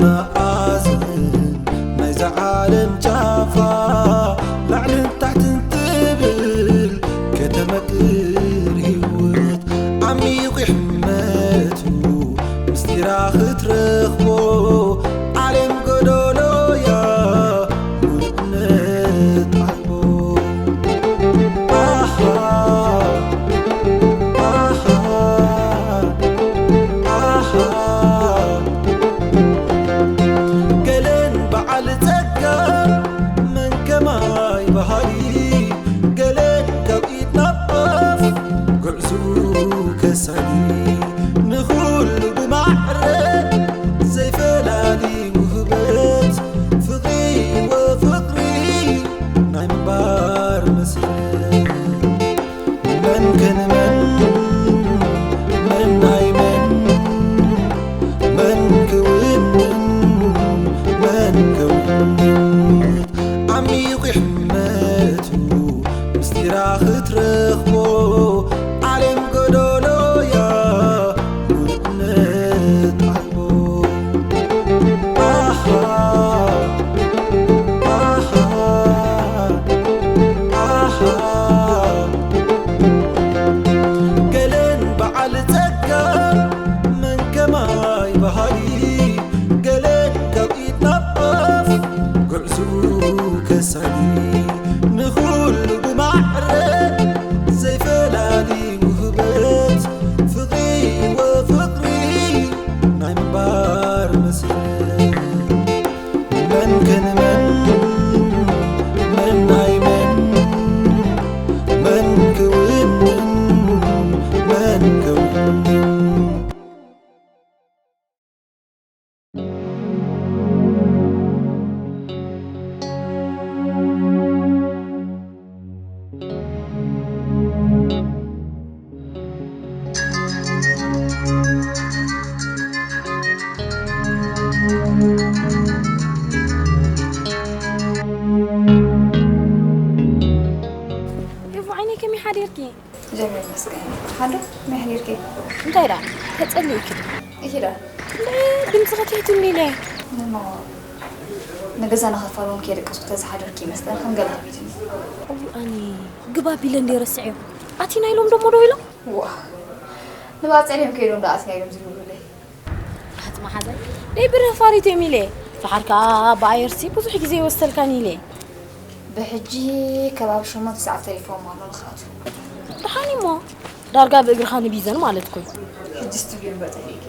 መኣዝን ናይዛ ዓለም ጫፋ ላዕልን ታሕትን ትብል ከተመክር ህይወት ዓሚቑ ይሕመቱ ምስጢራ ክትረኽቦ ዓለም ጎዶሎያ ምሉእነት ኣልቦ ኣሃ ኣሃ ኣሃ ገለን በዓል ጸጋ መን ከማይ በሃሊ ገለን ካብ ኢድ ናብ ኣፍ ጉዕዝኡ ከሳሊ ንኹሉ ብማዕረ ዘይፈላሊ ውህበት ፍቕሪ ወፍቕሪ ናይ ምንባር መሰረት መን ከንመን መን ናይ መን መን ክውንን መን ክውንን ዓሚቑ ይሕመቱ ምስጢራ ክትረኽቦ ዓለም ጎዶሎያ ምሉእነት ኣልቦ ኣሃ ኣሃ ኣሃ ገለን በዓል ጸጋ መን ከማይ በሃሊ ገለን ካብ ኢድ ናብ ኣፍ ጉዕዝኡ ከሳሊ ንኹሉ ብማዕረ ዘይፈላሊ ውህበት ፍቕሪ ወፍቕሪ ናይ ምንባር መሰረት መን ከንመን መን ናይ መን መን ክውንን መን ክውንን ሄቡ ዓይነይ ከመይ ሓዲርኪ? ጀሚር መስገን ሓዶ መሕዲርኪ እንታይ ዳ ተጸሊእኪ ዶ? እሺ ዳ ድምፅኺ ትሕትኒ ኢለ እሞ ንገዛ ንኸፋሎም ከየደቀስኩ ተዝሓደርኪ ይመስለን ከም ገለ ከቢድኒ። እዋኒ ግባ ቢለ እንደ ረስዐዮ ኣቲና ኢሎም ደሞ ዶ ኢሎም? ዋ ንባፀር እዮም ከይዶም ዶ ኣቲና ኢሎም ዝብሉለይ። ኣቲ መሓዛይ ደይ ብረፋሪት እዮም ኢለ። ድሓር ከዓ ብኣየርሲ ብዙሕ ግዜ ይወሰልካን ኢለ። ብሕጂ ከባቢ ሸሞንተ ሰዓት ተሪፎም ኣሎ ንኽኣቱ። ደሓን እሞ ዳርጋ ብእግርኻ ንቢዘን ማለት ኮይ። ሕጂ ስቱድዮ እምበር ጠፊእኪ።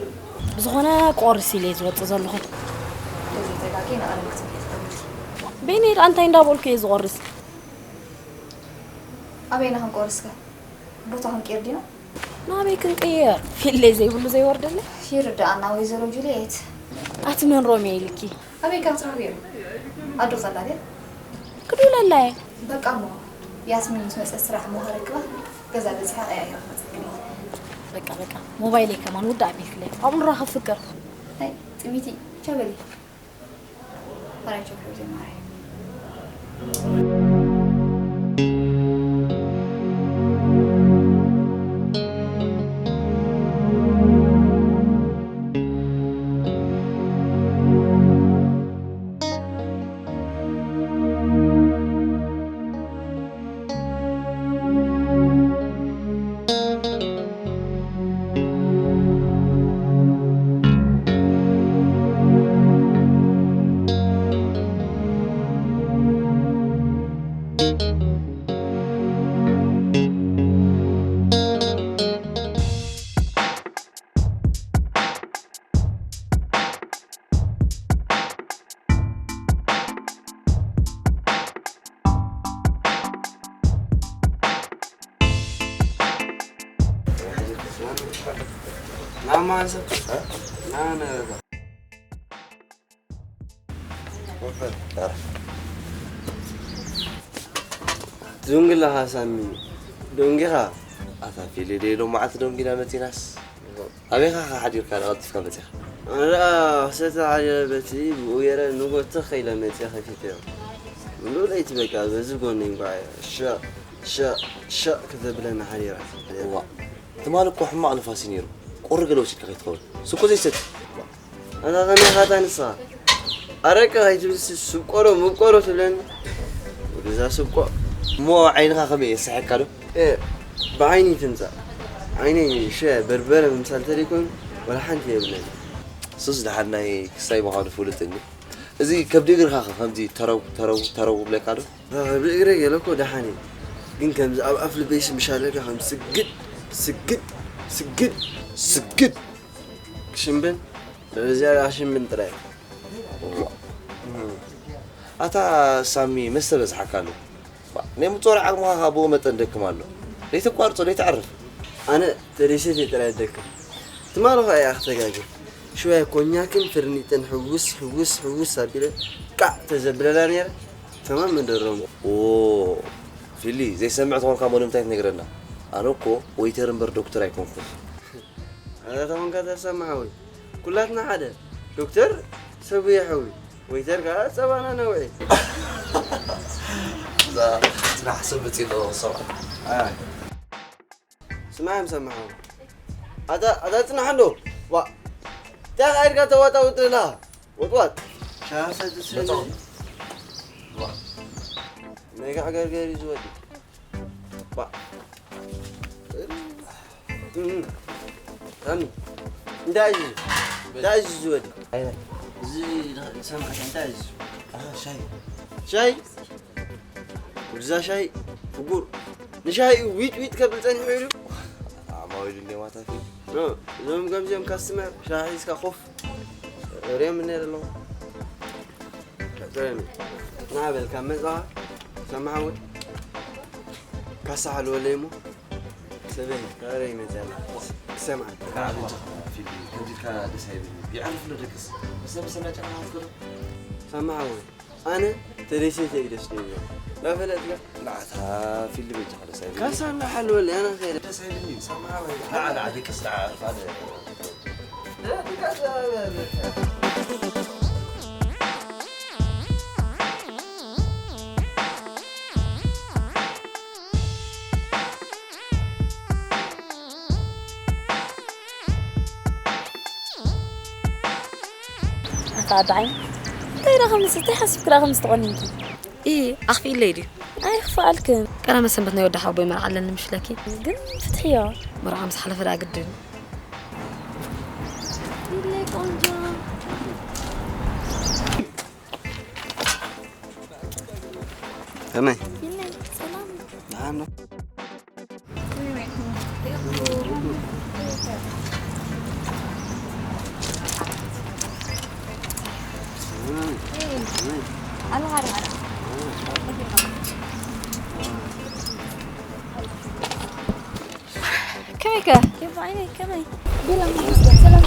ብዝኾነ ቆርስ ኢለ ዝወፅእ ዘለኹ። እዚ ተጋጌ ንኣለም ክትብሊ ትኽእሊ። በይነይ ደኣ እንታይ እንዳበልኩ እየ ዝቆርስ? ኣበይና ክንቆርስከ? ቦታ ክንቅይር ዲና? ናበይ ክንቅየር? ፊለይ ዘይብሉ ዘይወርደለይ። ይርድኣና ወይዘሮ ጁልየት። ኣቲ መን ሮሜ ኢልኪ? ኣበይ ካብ ትረኽብዮ? ኣዶ ከላ ድያ? ክድውለላ እየ። በቃ እሞ ያስሚን ምስ መጸት ስራሕ እሞ ከረክባ ገዛ በጺሐ ቀያይረ ክመጸክኒ። በቃ በቃ ሞባይለይ ከማን ውዳእ ኣቢልክለይ። ኣብኡ ንራኸብ ፍቅር። ኣይ ጥሚቲ ቻው በሊ። ዱንግላኻ ሳሚ ዱንጊኻ ኣታ ፊሊ ደይ ሎማዓት ዱንጊና መጺናስ ኣበይኻ ሓዲርካ ደቐልጢፍካ መጺኻ ኣነ ደኣ ክሰተ ሓደ በቲ ብኡ ገይረ ንጎተ ኸይለ መጺኣ ከፊተዮ ምሉእ ለይቲ በቃ በዚ ጎኒ እንኳ ሸቕ ሸቕ ሸቕ ክተብለና ሓዲራ እዋ ትማሊ እኮ ሕማቕ ንፋስ እዩ ነይሩ ቁሪ ገለ ወሲድካ ከይትኸውን ስኮ ዘይሰቲ ኣታ ከመይ ኢኻ ንስኻ? ኣረቂ ከይትብልሲ ስብቆሮ ምብቆሮ ትብለኒ። ወደዛ ስብቆ። እሞ ዓይንኻ ከመይ እየ? ስሒቕካ ዶ? እ፣ ብዓይኒ ትምጻእ። ዓይነይ ሽበ በርበረ ምምሳል ተደይኮይኑ ወላ ሓንቲ የብለኒ። ሱስ ደሓን ናይ ክሳይ ምዃኑ ፍሉጥ እንዲ። እዚ ከብዲ እግርኻ ከ ከምዚ ተረው፣ ተረው፣ ተረው ይብለካ ዶ? ከብዲ እግረይ ገለ እኮ ደሓን እዩ። ግን ከምዚ ኣብ ኣፍ ልበይ ሽምሻለካ ከም ስግድ፣ ስግድ፣ ስግድ፣ ስግድ ክሽምብን ልዕሊ እዚኣ ሽምብን ጥራይ። እዋ። ኣታ ሳሚ መስተ በዝሓካ ኣሎ። ባ፣ ናይ ምጾር ዓቕምኻ ካብ ብኡ መጠን ደክም ኣሎ። ለይተቋርጾ፣ ለይተዕርፍ። ኣነ ተደሲተ ጥራይ ደክም። ትማሊ ኸኣ እያ ክተጋግር። ሽዋይ ኮኛክን ፍርኒጥን ሕውስ፣ ሕውስ፣ ሕውስ ኣቢለ ቃዕ ተዘብለላ ነይረ። ተማም መደሮም። ኦ፣ ፊሊ፣ ዘይሰምዕ ተኾንካ እሞ ንምንታይ ትነግረና? ኣነ እኮ ወይተር እምበር ዶክተር ኣይኮንኩን። ኣታ ተኾንካ ተሰማዕ ወይ? ኩላትና ሓደ። ዶክተር ሰብየ ሕዊ፣ ወይተር ከኣ ጸባና ነውዒ። እዛ ጽናሕ ሰብ መጺእ ኣሎ፣ ሰብኣ። ኣይ። ስማዕ፣ ምሰማዕ። ኣታ፣ ኣታ ጽናሕ ኣሎ። ዋ። እንታይ ኢልካ ተዋጣውጥ ደላ? ወጥዋጥ። ሻሂ ሰቲ ስለ መጻወት። ዋ። ናይ ጋዕ ገርገር እዩ ዝወዲ። ዋ። እም። ሳሚ፣ እንታይ እዩ? እንታይ እዩ ዝወዲ? ኣይ፣ እዚ ሰማዕካ እንታይ እዩ? ኣህ፣ ሻሂ። ሻሂ? ወድዛ ሻሂ ፍጉር። ንሻሂ ዊጥ ዊጥ ከብል ጸኒሑ ኢሉ። ኣማዊሉ እንደ ማታ ፊት። እ፣ እዞም ከምዚኦም ካስትመር ሻሂ ሒዝካ ኮፍ። ርዮም እነ ኣለኹ። ርዮም። ና በል፣ ካብ መጻኻ ሰማዕ ወይ? ካሳ ሓልወለይ እሞ። ሰበይ፣ ካበይ መጺኣ ኣላ? ክሰምዓ። ከዓ በጃኻ ፊልም፣ ከምዚ ኢልካ ደስ ኣይብልኒ። ይዓርፍ ዶ ደቅስ? ምስ ሰብ ሰናጫ ክትከዶ? ሰማዕ ወይ? ኣነ ተደሲተ እዩ ደስ ዝብሎ። ላፈለጥካ? ንዓታ ፊልም በጃኻ ደስ ኣይብልኒ። ካሳ እንዳሓልወለይ፣ ኣነ ከይደ። ደስ ኣይብልኒ። ሰማዕ ወይ? ንዓ፣ ንዓ፣ ደቅስ፣ ንዓ፣ ኣርፋ፣ ኣነ ኣታ ኣዳዓይ፣ እንታይ ደኣ ከምዚ፣ እንታይ ሓሲብኪ ደኣ ከምዚ ተቖኒንኪ? ኢ፣ ኣኽፊእለይ ድዩ? ኣይኽፍኣልክን። ቀዳመ ሰንበት ናይ ወዲ ሓወቦይ መርዓ ኣለኒ ምሽ ኢለኪ። ግን ፍትሕዮ። መርዓ ምስ ሓለፈ ደኣ ግድን። ኢለይ ቆንጆ። ከመይ? ኢለይ ሰላም። ደሓን ዶ? ከመይ ከ? የባ ዓይነይ ከመይ? ቤላ ሰላም። ሰላም።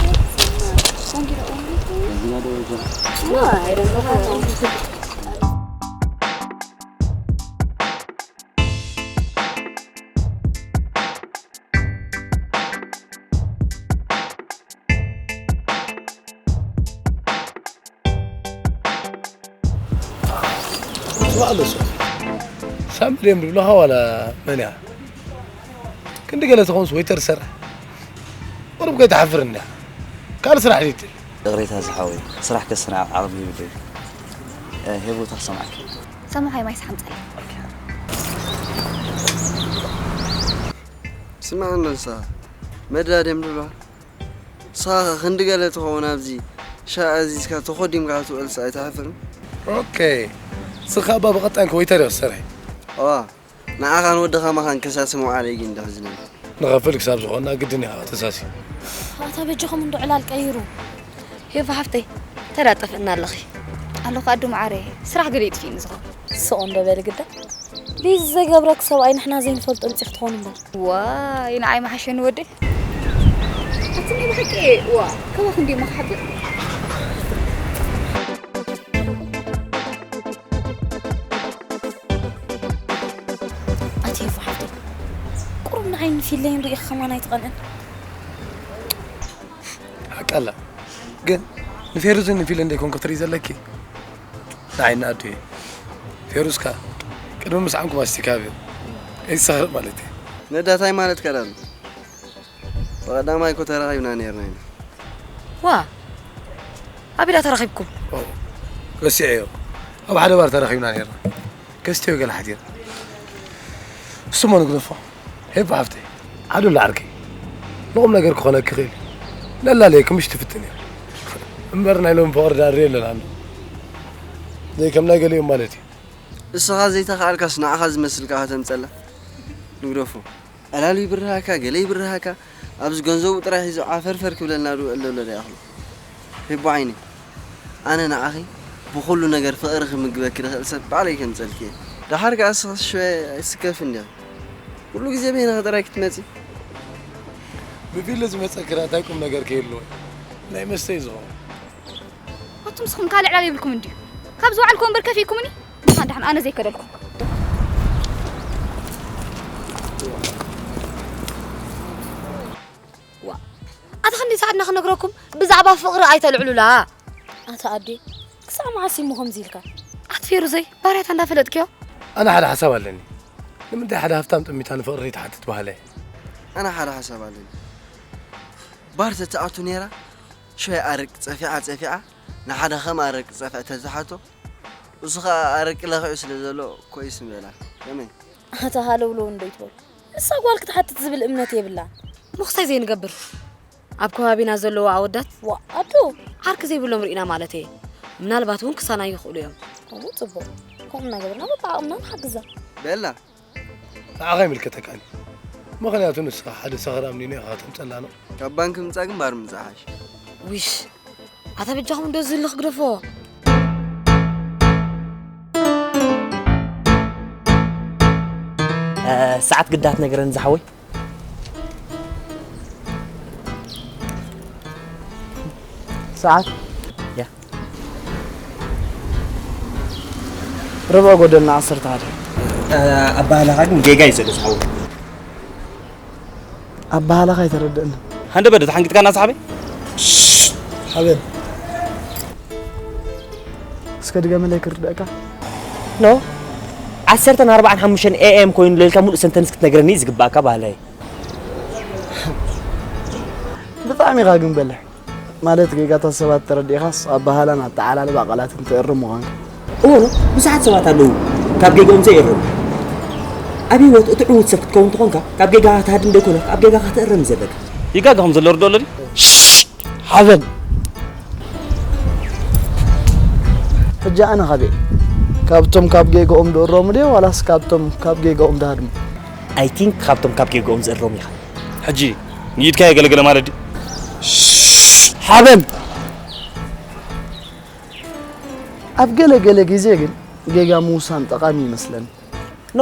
ቆንጆ ነው። ዋ፣ I don't know. ስማዕ ኣሎ፣ እሱ ሳሚ ድዮም ዝብሉኻ ዋላ መን እያ? ክንዲ ገለ ትኾንስ ወይተር ትሰርሕ? ቁሩብ ከይትሓፍር እንድያ። ካልእ ስራሕ ድትል? ይቕሬታ ዝሓወይ፣ ስራሕ ከስንዕ ዓቕሚ ይብለይ። እ፣ ሄቦታ ክሰምዓኪ። ሰማሓይ ማይ ስሓምፀለይ። ስማዕ እንዶ ንስኻ፣ መዳ ድዮም ዝብሉኻ? ንስኻ ኸ ክንዲ ገለ ትኸውን ኣብዚ ሻሂ ኣዚዝካ ተኾዲምካ ክትውዕልስ ኣይትሓፍርን? ኦኬ። ንስኻ እባ ብቐጣይ ወይተር ኢኻ ትሰርሕ። እዋ፣ ንዓኻን ወድኻ መኻን ከሳሲ መውዓለይ ግን ደሕዝነኒ። ንኸፍል ክሳብ ዝኾንና ግድን ኢኻ ከተሳሲ። ኣታ በጃኹም እንዶ ዕላል ቀይሩ። ሄፋ ሓፍተይ፣ እንታይ ደኣ ጠፍእና ኣለኺ? ኣለኹ ኣዱ መዓረይ፣ ስራሕ ገለ ይጥፊእኒ ዝኾን። ስቕ እንዶ በሊ ግዳ። ሊዝ ዘገብረክ ሰብኣይ ንሕና ዘይንፈልጦ ምጺ ክትኾን እምበር። ዋይ፣ ንዓይ መሓሸኒ ወደይ። ኣቲ ናይ ብሓቂ፣ ዋ፣ ከማኹም ድዩ መኽሓብር? ኣቲ ሄፋ ሓፍተይ፣ ቁሩብ ንዓይን ፊለይን ርኢኺ ከማን ኣይትቐንእን? ሓቂ ኣላ። ግን ንፌሩዝን ንፊለን ደይኮንኩ ትርኢ ዘለኪ? ንዓይ ንኣዱ እየ። ፌሩዝ ከኣ ቅድሚ ምስዓምኩ ማስቲካ ኣብዮ። ኣይትሳኽርቕ ማለት እየ። ነዳታይ ማለት ከዳሉ? ብቐዳማይ እኮ ተራኺብና ነይርና ኢና። ዋ! ኣበይ ደኣ ተራኺብኩም? ኦ፣ ረሲዐዮ። ኣብ ሓደ ባር ተራኺብና ነይርና። ከስትዮ ገለ ሓቲና። እሱሞ ንግደፎ። ሄባ ሓፍተይ፣ ዓዱላ ዓርከይ። ንቑም ነገር ክኾነኪ ይኽእል እዩ። ለላለየኪ ምሽ ትፍትን እየ። እምበር ናይ ሎሚ ፍቕሪ ዳርዮ ኣለና ኣሎ። ዘይከም ናይ ገሊኦም ማለት እዩ። እስኻ ዘይተኻኣልካስ ንዓኻ ዝመስል ከኣ ተምጸላ። ንግደፎ። ዕላሉ ይብርሃካ፣ ገለ ይብርሃካ። ኣብዚ ገንዘቡ ጥራይ ሒዙ ዓፈርፈር ክብለልና ዶ ኣሎ ዶ ይኣኽሎ። ሄቦ ዓይነይ፣ ኣነ ንዓኺ ብኹሉ ነገር ፍቕሪ ክምግበኪ ዝኽእል ሰብ ባዕለይ ከምጸልኪ እየ። ደሓር ከኣ እስኺ ሽወ ኣይስከፍን ዲኺ? ኩሉ ግዜ በይንኺ ጥራይ ክትመጺ? ብፊሎ ዝመጸኪ እንታይ ቁም ነገር ከይህልዎ? ናይ መስተ እዩ ዝኸውን። ኣቱም ንስኹም ካልእ ዕላል የብልኩም እንድዩ? ካብ ዝወዓልኩ እምበር ከፊእኩምኒ? ደሓን ደሓን ኣነ ዘይከደልኩ። ዋ፣ ኣታ ክንደይ ሰዓት ኢና ክነግረኩም ብዛዕባ ፍቕሪ ኣይተልዕሉላ። ኣታ ኣዴ፣ ክሳዕ መዓስ እሞ ከምዚ ኢልካ? ኣቲ ፌሩዘይ፣ ባርያታ እንዳፈለጥክዮ? ኣነ ሓደ ሓሳብ ኣለኒ። ንምንታይ ሓደ ሃፍታም ጥሚታ ንፍቕሪ ትሓትት ባህለ? ኣነ ሓደ ሓሳብ ኣለኒ። ባር ተትኣቱ ነይራ፣ ሽወይ ኣረቂ ጸፊዓ ጸፊዓ፣ ንሓደ ከም ኣረቂ ጸፍዐ ተዝሓቶ፣ እሱ ኸኣ ኣረቂ ለኺዑ ስለ ዘሎ ኮይስ ምበላ። ከመይ? ኣታ ሃለውለው እንዶ ይትበል። ንሳ ጓል ክትሓትት ዝብል እምነት የብላን። ምኽሳይ ዘይንገብር። ኣብ ከባቢና ዘለዉ ኣወዳት ዋ፣ ኣዶ! ዓርኪ ዘይብሎም ርኢና ማለት እየ። ምናልባት እውን ክሳናዩ ይኽእሉ እዮም። ከምኡ ጽቡቕ። ከምኡ እናገበርና በብዓቕምና ንሓግዛ። ቤላ። ንዓኻ ይምልከተካን እዩ። ምኽንያቱ ንስኻ ሓደ ሰኽራም ኒኖ ኢኻ ከተምጸላ ነው። ካብ ባንክ ምጻ ግን ባር ምጻ ሓሽ። ዊሽ። ኣታ በጃኹም እንዶ ዝልኽ ግደፎ። እ፣ ሰዓት ግዳት ነገረን ዝሓወይ። ሰዓት? ያ። ርብዒ ጎደልና ዓሰርተ ሓደ። እ፣ ኣባህላኻ ግን ጌጋ እዩ ዘሎ ዝሓወይ። ኣባህላኻ ኣይተረድእን። ሃንደ በደ ተሓንጊጥካና ሰሓበይ? ሽሽ፣ ሓበን። እስከ ድገመለይ ክርድእካ። ኖ፣ ዓሰርተን ኣርባዓን ሓሙሽተን ኤ ኤም ኮይኑ ለልካ ሙሉእ ሰንተንስ ክትነግረኒ እዩ ዝግባእካ ባህላይ። ብጣዕሚ ኢኻ ግን በልሕ። ማለት ጌጋታት ሰባት ተረዲእኻስ ኣባህላን ኣተዓላልባ ቃላትን ትእርም ምዃንካ። እወ፣ ብዙሓት ሰባት ኣለዉ ካብ ጌጋኦም ዘይእረሙ። ኣብ ህይወት እቲ ዕዉት ሰብ ክትከውን እንተኾንካ ካብ ጌጋኻ ትሃድም ደይኮነ ካብ ጌጋኻ ትእረም እዩ ዘለካ። ይጋገኹም ዘሎ ርድኦ ኣሎ ድዩ? ሽሽ! ሓበን! ሕጂ ኣነ ካበይ? ካብቶም ካብ ጌጋኦም ዝእረሙ ድየ ዋላስ ካብቶም ካብ ጌጋኦም ዝሃድሙ? I think ካብቶም ካብ ጌጋኦም ዝእረሙ ኢኻ። ሕጂ ንኢድካ የገለገለ ማለት ድዩ? ሽሽ! ሓበን! ኣብ ገለ ገለ ግዜ ግን ጌጋ ምውሳን ጠቓሚ ይመስለኒ። ኖ፣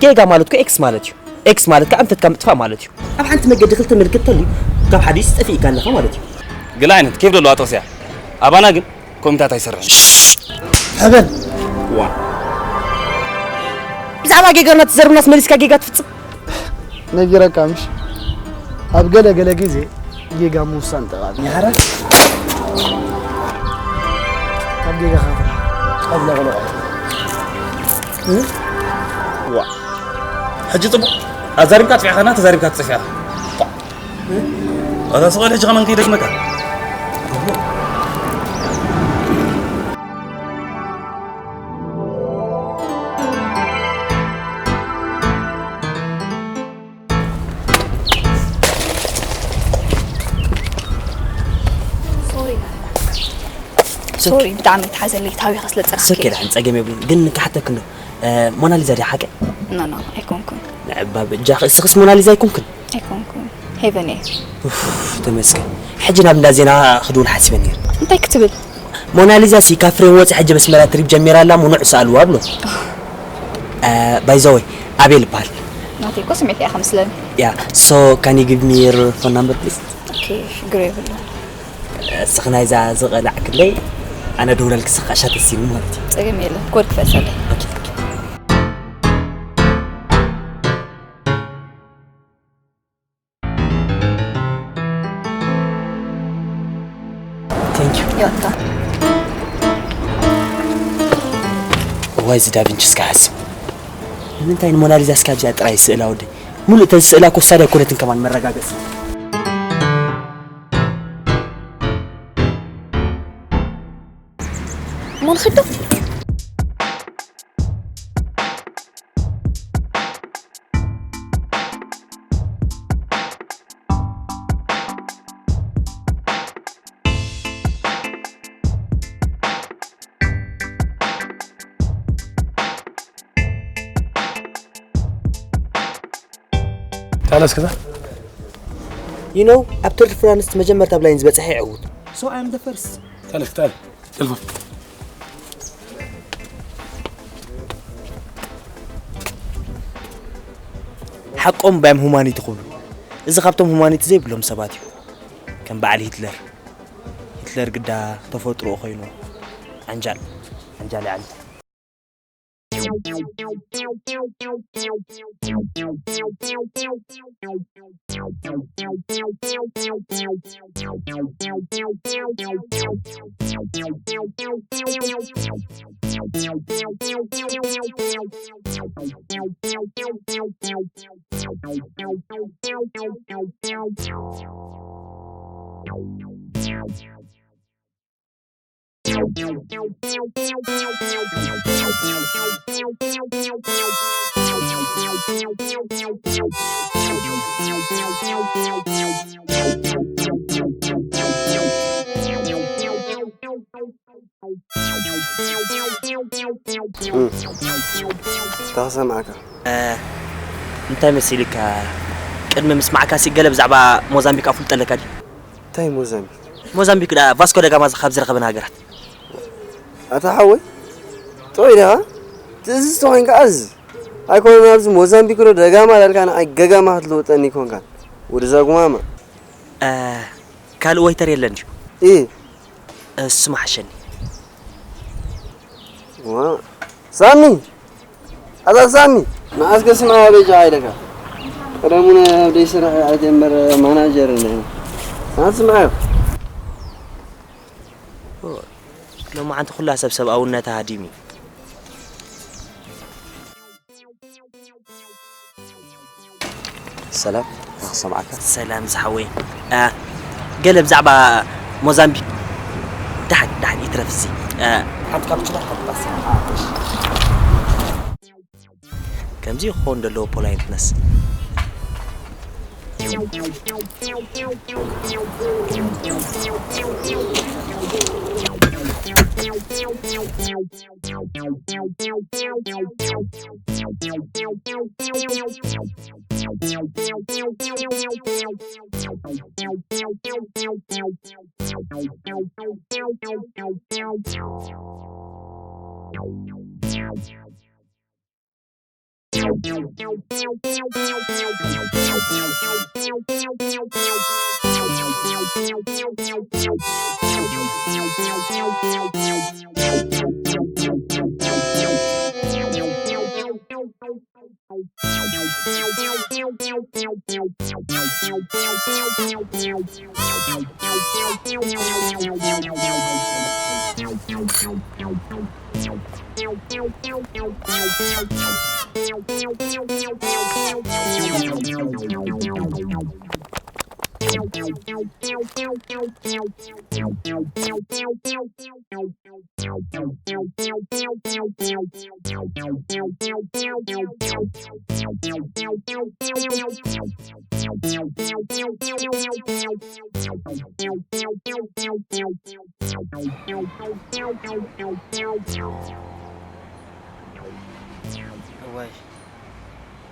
ጌጋ ማለት እኮ ኤክስ ማለት እዩ። ኤክስ ማለት ከኣ ኣንፈትካ ምጥፋእ ማለት እዩ። ኣብ ሓንቲ መገዲ ክልተ ምልክት ተልዩ ካብ ሓዲስ ጠፊእካ ኣለኻ ማለት እዩ። ገለ ዓይነት ኬፍ ዘለዋ ጥቕሲ እያ። ኣባና ግን ኮሚታት ኣይሰርሕን። ሕበን! ዋ። ብዛዕባ ጌጋና ትዘርብናስ መሊስካ ጌጋ ትፍጽም? ነጊረካ ምሽ? ኣብ ገለ ገለ ግዜ ጌጋ ምውሳን ጠቓሚ። ይሓራ? ካብ ጌጋኻ ተምሃር። ካብ ናይ ቆልዑ። እ? ዋ። ሕጂ ጽቡቕ። ኣዛሪብካ ኣጥፊእኻና፣ ተዛሪብካ ትጸፊኻ። ኣታ ስቕ በል ሕጂ ከማን ከይደግመካ። ሶሪ። ሶሪ፣ ብጣዕሚ ተሓዘለይ፣ ታዊኻ ስለ ዝጸናሕኩ። ሶኬ፣ ደሓን ጸገም የብሉን። ግን ክሓተክ እንዶ፣ እ፣ ሞናሊዛ ድያ ሓቀይ? ኖ፣ ኖ፣ ኣይኮንኩን። ንዕባ በጃኺ፣ እስኽስ ሞናሊዛ ኣይኮንክን? ኣይኮንኩን። ሄቨን እየ። ኡፍ፣ ተመስገን። ሕጂ ናብ እንዳ ዜና ክድውል ሓሲበ ነይረ። እንታይ ክትብል? ሞናሊዛ ሲ ካብ ፍሬም ወፂ ሕጂ በስመራ ትሪፕ ጀሚራ ኣላ፣ ምኑዕ ሰኣልዋ ብሎ። እ፣ ባይ ዘ ወይ፣ ኣቤል ይበሃል። ናተይ እኮ ስምዒት እያ ከምስለኒ። ያ፣ so can you give me your phone number, please? ኦኬ፣ ሽግር የብሉን። እስኺ ናይዛ ዝቐላዕክለይ ኣነ ደውለልኪ፣ ስኻ ሻተሲኒ ማለት እዩ። ጸገም የለን፣ ኮድ ክፈጸለይ። ኦኬ፣ ኦኬ። Thank you። You're welcome። እዋይ፣ እዚ ዳቪንቺ እስከ ሓስብ። ንምንታይ ንሞናሊዛ እስካብ እዚኣ ጥራይ ስእላ ወደይ? ሙሉእ ተዝስእላ እኮ ስታድ ኣይኮነትን ከማን መረጋገጺ። ንኸዶ። تعال اسكت. You know ኣብ ቱር ድ ፍራንስ መጀመርታ ብላይን ዝበፅሐ ይዕውት። So I am the first. تعال اسكت تعال. تلفون. ሓቆም ባዮም ሁማኒቲ ክብሉ፣ እዚ ካብቶም ሁማኒቲ ዘይብሎም ሰባት እዩ። ከም በዓል ሂትለር። ሂትለር ግዳ ተፈጥሮኡ ኮይኑ ዓንጃል ዓንጃል ይዓንጃል። ተኸሰማዕካ እንታይ መሲልካ? ቅድሚ ምስማዕካ ሲ ገለ ብዛዕባ ሞዛምቢክ ኣፍልጦ ኣለካ ድዩ? እንታይ ሞዛምቢክ? ሞዛምቢክ ዳ ቫስኮ ደጋማ ካብ ዝረኸበን ሃገራት። ኣታ ሓወይ ጥዑይ ዲኻ? ትእዝዝ ተኾይንካ ኣዝዝ። ኣይኮነን ኣብዚ ሞዛምቢክ ዶ ደጋማ ዳልካ ንዓይ ገጋማ ክትልውጠኒ ይኮንካ። ወደዛ ጉማማ። ካልእ ወይተር የለን ድዩ? ኢ እሱ መሓሸኒ። ዋ ሳሚ ኣታ ሳሚ ንዓስከ ስምዓ በጃ ኣይለካ ቀደሙነ ኣብ ደይ ስራሕ ኣይጀመር ማናጀር እንደ ናት ስምዓዮ ሎማዓንቲ ኩላ ሰብ ሰብኣውነታ ሃዲሚ። ሰላም፣ እንታይ ክሰምዓካ? ሰላም ዝሓወይ። አ፣ ገለ ብዛዕባ ሞዛምቢክ። ደሓን፣ ደሓን፣ ይትረፍ እዚ። አ፣ ሓንቲ ካፕችላ፣ ሓንቲ ፓስታ። ከምዚ ክኸውን ዘለዎ ፖላይንትነስ። እዋይ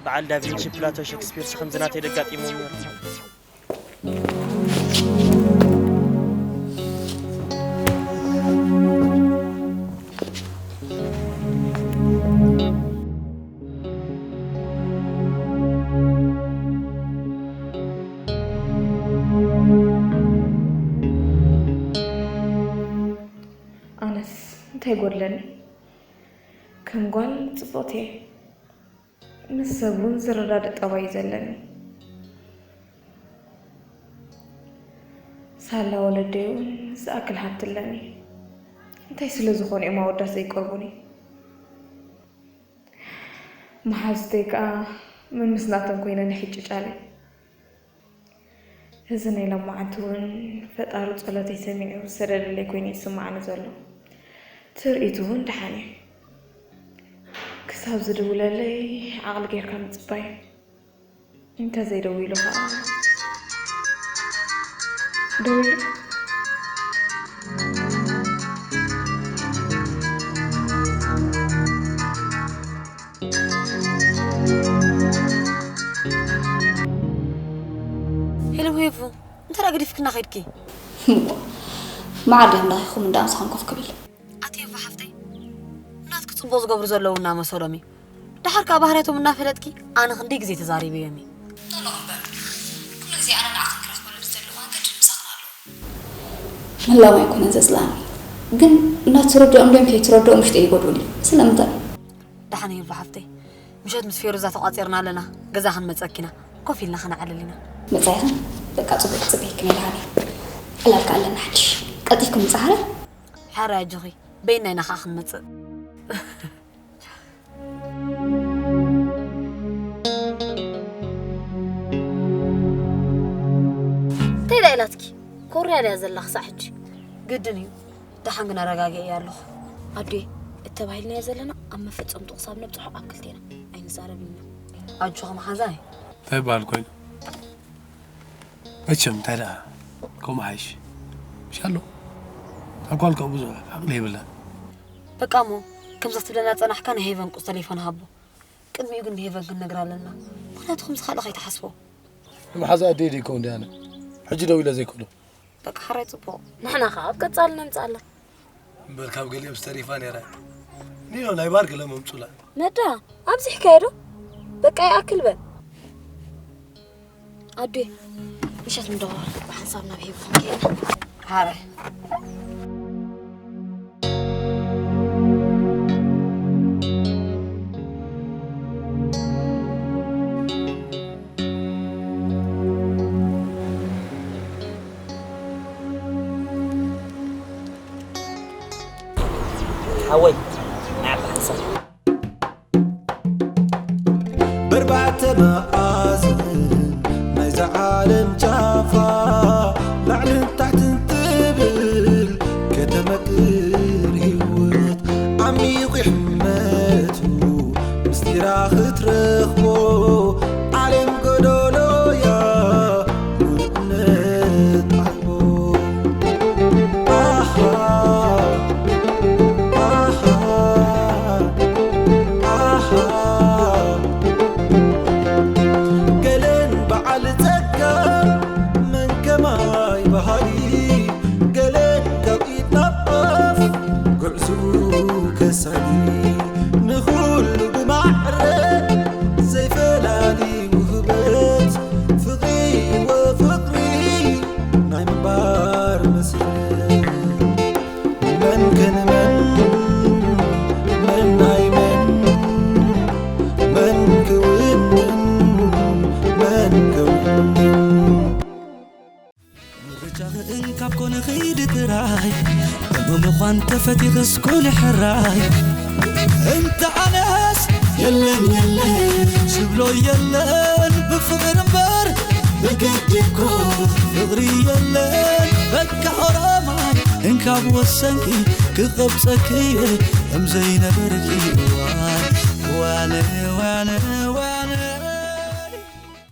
በዓል ዳቪንቺ ፕላቶ ሸክስፒርስ ከምዚ ናተይ ደጋጢሞም ነይሩ። ኣነስ እንታይ ይጎድለኒ? ከም ጓል ጽብቕቲ እየ። ምስ ሰብ እውን ዝረዳድእ ጠባይ እዩ ዘለኒ። ሳላ ወለደይ እውን ዝኣክል ሃብቲ ኣለኒ። እንታይ ስለ ዝኾኑ እዮም ኣወዳት ዘይቀርቡኒ? መሓዙተይ ከኣ መምስ ናቶም ኮይነን ይሕጭጫለይ። እዚ ናይ ሎማዓንቲ እውን ፈጣሪ ጸሎተይ ሰሚዑ ዝሰደደለይ ኮይኑ ይስማዓኒ ዘሎ። ትርኢት እውን ደሓን እዩ። ክሳብ ዝድውለለይ ዓቕሊ ጌርካ ምጽባይ እዩ። እንተዘይደዊሉ ኸኣ ደዊሉ። ሄሎ ሄቡ፣ እንታይ ደኣ ገዲፍክና ኸይድኪ? እሞ፣ መዓር ድዮም ዳኺኹም እንዳ ምሳኹም ኮፍ ክብል? ኣቲ ሄቡ ሓፍተይ፣ ናትኪ ጽቡቕ ዝገብሩ ዘለዉ እናመሰሎም እዩ። ደሓር ከኣ ባህርያቶም እናፈለጥኪ፣ ኣነ ክንደይ ግዜ ተዛሪበዮም እየ። ኖኖ እምበር፣ ኩሉ ግዜ ኣነ ንዓኽን ክረኽበሉ ብዘለዋ ገድል ምሳኽን ኣለዉ። መላው ኣይኮነን ዘጽልኣኒ፣ ግን እናተረድኦም ድዮም ከይተረድኦም ውሽጠይ ይጎድኡኒ። ስለምንታይ? ደሓን ሄቡ ሓፍተይ፣ ምሸት ምስ ፌሩዛ ተቋጺርና ኣለና፣ ገዛ ክንመጸኪ ኢና። ኮፍ ኢልና ከነዕልል ኢና። መጻኢኽን? በቃ ጽቡቕ ክጽበየክን እየ ደሓን እየ። ዕላል ከኣ ኣለና ሓድሽ። ቀልጢፍክን ምጻ ሓራይ? ሓራይ ኣጆኺ፣ በይንና ኢና ከኣ ክንመጽእ። እንታይ ደኣ ኢላትኪ? ኮርያ ድያ ዘላ ክሳዕ ሕጂ? ግድን እዩ። ደሓን ግን ኣረጋጊዐያ ኣለኹ። ኣዴ፣ እተባሂልናዮ ዘለና ኣብ መፈጸምቱ ክሳብ ነብጽሖ ኣክልቴና ኣይንዛረብን ኢና። ኣጆኺ መሓዛይ። እንታይ ይበሃል ኮይኑ? መቸም እንታይ ደኣ ከምኡ ሓይሽ። ምሽ ኣሎ። እታ ጓል ከኣ ብዙሕ ዓቕሊ የብላን። በቃ እሞ፣ ከምዛ ትብለና ጸናሕካ ናይ ሄቨን ቁጽሪ ተሌፎን ሃቦ። ቅድሚኡ ግን ንሄቨን ክንነግራ ኣለና። ምኽንያቱ ከምዚ ካልእ ከይትሓስቦ። ንመሓዛ ኣደይ ደይ ከውን ድያነ? ሕጂ ደው ኢለ ዘይክእሎ። በቃ ሓራይ ጽቡቕ። ንሕና ኸኣ ኣብ ቀጻሊ ነምጽኣላ። እምበር ካብ ገሊኦም ዝተሪፋ ነይራ። ኒኖ ናይ ባር ገለ መምጹላ። መዳ፣ ኣብዚሕካዮ ዶ? በቃ ይኣክል በል። ኣዴ፣ ምሸት ንደዋወል። ብሓንሳብ ናብ ሄቡ ክንከይድ። ሓራይ። ሓወይ፣ ናይ ዓዲ ሓንሳብ። በርባዕተ መኣዝን ናይዛ ዓለም ጫፋ ላዕልን ታሕትን ትብል ከተመክር ህይወት ዓሚቑ ይሕመቱ ምስጢራ ክትረኽቦ ዓለም ጎዶሎያ ምሉእነት ኣልቦ። ኣሃ፣ ኣሃ፣ ኣሃ። ገለን በዓል ጸጋ መን ከማይ በሃሊ፣ ገለን ካብ ኢድ ናብ ኣፍ ጉዕዝኡ ከሳኒ፣ ንኹሉ ብማዕረ ዘይፈላሊ ውህበት ፍቕሪ ወፍቕሪ ናይ ምንባር መስርሕ። መን ከንመን፣ መን ናይ መን፣ መን ክውንን፣ መን ክውንን። ምርጫኺ እንካብ ኮነ ኺዲ ጥራይ፣ እሞ ምዃን ተፈቲኽስ ኩኒ ሕራይ። እንተ ኣነስ የለን የለን ዝብሎ የለን፣ ብፍቕሪ እምበር ብግዲ እኮ ፍቕሪ የለን። በቃ ኦሮማይ እንካብ ወሰንኪ ክቐብጸኪ እየ ከም ዘይነበርኪ።